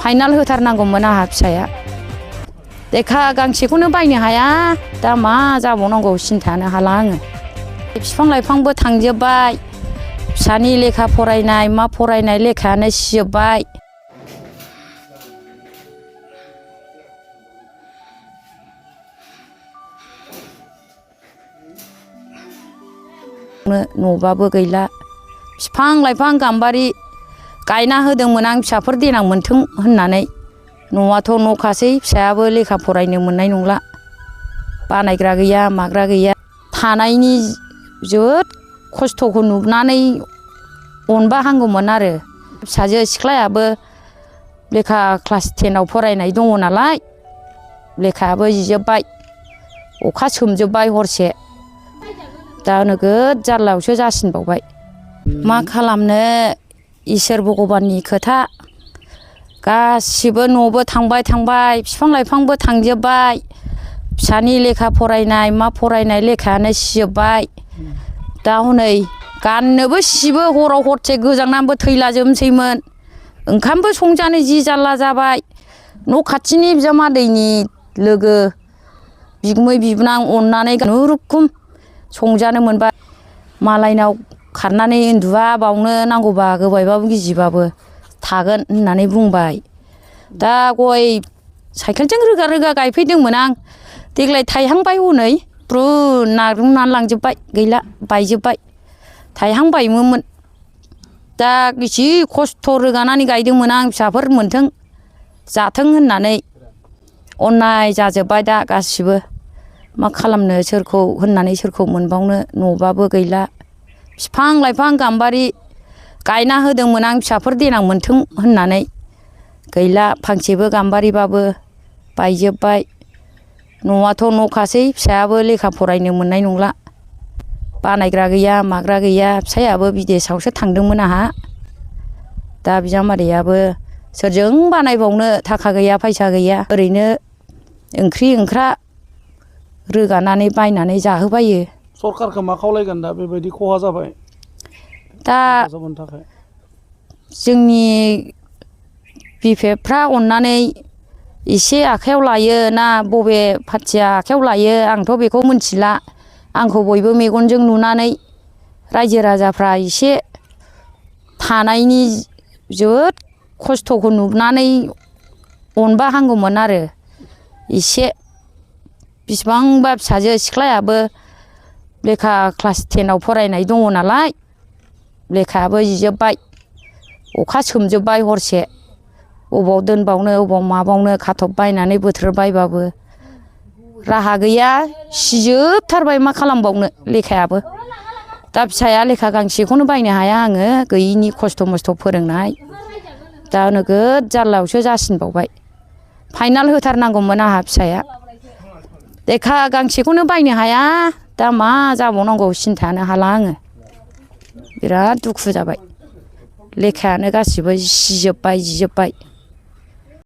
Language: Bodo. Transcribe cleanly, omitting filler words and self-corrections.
फाइनाल होथारनांगौमोन आंहा फिसाया। लेखा गांसेखौनो बायनो हाया, दा मा जाबावनांगौ सिन्थानो हाला आङो। बिफां लाइफांबो थांजोब्बाय, फिसानि लेखा फरायनाय मा फरायनाय लेखायानो सिजोब्बाय। न'बाबो गैला, बिफां लाइफां गाम्बारि गायना होदोंमोन आं फिसाफोर देनां मोन्थों होननानै। न'आथ' न'खासै, फिसायाबो लेखा फरायनो मोननाय नंला। बानायग्रा गैया माग्रा गैया। थानायनि जोबोद खस्थ'खौ नुनानै अनबा हांगौमोन आरो। फिसाजो सिख्लायाबो लेखा क्लास 10आव फरायनाय दङ नालाय, लेखायाबो जिजोब्बाय, अखा सोमजोब्बाय हरसे। दा नोगोद जारलायावसो जासिनबावबाय। मा खालामनो, इसोर भगबाननि खोथा। गासिबो न'बो थांबाय, बिफां लाइफांबो थांजोब्बाय, फिसानि लेखा फरायनाय मा फरायनाय लेखायानो सिजोब्बाय। दा हनै गाननोबो सिबो, हराव हरसे गोजांनानैबो थैलाजोबनोसैमोन। ओंखामबो संजानो जि जारला जाबाय। न' खाथिनि बिजामादैनि लोगो बिगुमै बिबोनां अननानै खुनुरुखुम संजानो मोनबाय। मालायनाव खारनानै उन्दुआ, बावनो नांगौबा गोबायबाबो गिजिबाबो थागोन होननानै बुंबाय। दा गय साइकेलजों रोगा रोगा गायफैदोंमोन आं, देग्लाय थायहांबाय हनै ब्रुन नाग्लुंनानै लांजोब्बाय, गैला बायजोब्बाय। थायहांबायमोन। दा बेसे खस्थ' रोगानानै गायदोंमोन आं, फिसाफोर मोनथों जाथों होननानै। अननाय जाजोब्बाय दा गासिबो। मा खालामनो, सोरखौ होननानै सोरखौ मोनबावनो, न'बाबो गैला। बिफां लाइफां गाम्बारि गायना होदोंमोन आं फिसाफोर देनां मोन्थों होननानै, गैला फांसेबो गाम्बारिबाबो बायजोब्बाय। न'आथ' न'खासै, फिसायाबो लेखा फरायनो मोननाय नंला। बानायग्रा गैया माग्रा गैया। फिसायाबो बिदेशआवसो थांदोंमोन आंहा। दा बिजामादैयाबो सोरजों बानायबावनो, थाखा गैया फैसा गैया। ओरैनो ओंख्रि ओंख्रा रोगानानै बायनानै जाहोबायो। सरकारखौ मा खावलायगोन दा बेबायदि खहा जाबाय दा हेफाजाब होनो थाखाय? जोंनि बिफाफ्रा अननानै एसे आखाइयाव लायो ना बबे पार्टिया आखाइयाव लायो आंथ' बेखौ मिथिला। आंखौ बयबो मेगनजों नुनानै रायजो राजाफ्रा एसे थानायनि जोबोद खस्थ'खौ नुनानै अनबा हांगौमोन आरो। एसे बिसिबांबा फिसाजो सिख्लायाबो लेखा क्लास 10आव फरायनाय दङ नालाय, लेखायाबो जिजोब्बाय, अखा सोमजोब्बाय हरसे। अबाव दोनबावनो अबाव माबावनो खाथब बायनानै बोथ्रोद बायबाबो राहा गैया, सिजोबथारबाय मा खालामबावनो लेखायाबो। दा फिसाया लेखा गांसेखौनो बायनो हाया आङो, गैयिनि खस्थ' मस्थ' फोरोंनाय। दा नोगोद जारलायावसो जासिनबावबाय। फाइनाल होथारनांगौमोन आंहा फिसाया। लेखा गांसेखौनो बायनो हाया, दा मा जाबावनांगौ सिन्थानो हाला आङो। बिराद दुखु जाबाय। लेखायानो गासिबो सिजोब्बाय जिजोब्बाय।